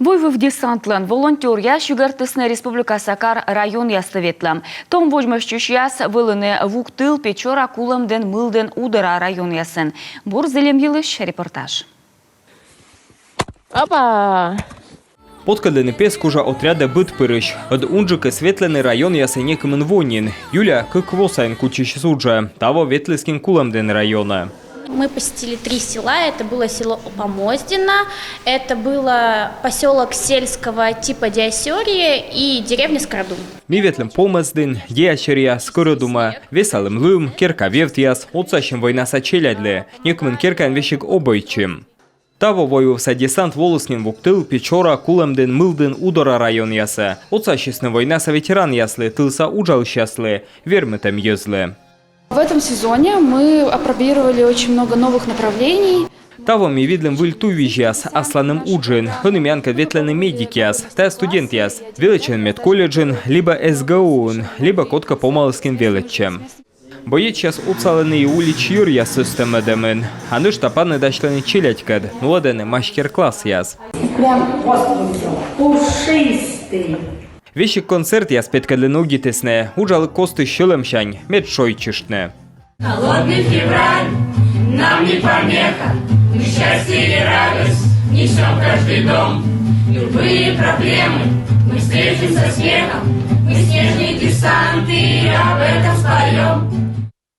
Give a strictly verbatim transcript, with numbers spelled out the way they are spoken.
Войвыв десантлӧн волонтёръяс сигӧртісны республикаса кар-районъясті ветлӧм. Том водзмӧстчысьяс вӧліны Вуктыл, Печора, Кулӧмдін, Мылдін, Удора районъясын. Бур зільӧм йылысь репортаж. Опа! Поткӧдлыны пес кужӧ отрядӧ быд пырысь. Ӧд унджыкыс ветлӧны районъясӧ некымын во нин. Юля кык во сайын кутчысис уджӧ. Таво ветліс нин Кулӧмдін районӧ. Мы посетили три села. Это было село Помоздино, это было поселок сельского типа Диосёрье и деревня Скородум. Ми ветлім Помӧздін, Диосёрья, Скӧрӧдумӧ, весалім лым, керка вевтъяс, отсасим войнаса челядьлы. Некымын керкаын весиг обойтчим. Таво войвывса десант воліс нин Вуктыл, Печора, Кулӧмдін, Мылдін, Удора районъясӧ. Отсасисны войнаса ветеранъяслы, тылса уджалысьяслы, вермытӧм йӧзлы. В этом сезоне мы апробировали очень много новых направлений. Таво ми видлім выль туйвизьяс асланым уджын. Ӧні миянкӧд ветлӧны медикъяс, тайӧ студентъяс. Велӧдчӧны медколледжын, либӧ СГУ-ын, либӧ кодкӧ помаліс нин велӧдчӧм. Боечьяс отсалӧны и улич йӧръяс сӧстӧммӧдӧмын. А нӧшта паныдасьлӧны челядькӧд, нуӧдӧны мастер-классъяс. Прям вот пушистый. Весиг концертъяс петкӧдлыны ӧгитісны. Уджалігкостысь сьӧлӧмсянь мед шойччыштны. Холодный февраль нам не помеха. Мы счастье и радость несем в каждый дом. Любые проблемы мы встретим со смехом. Мы снежный десант и об этом споем.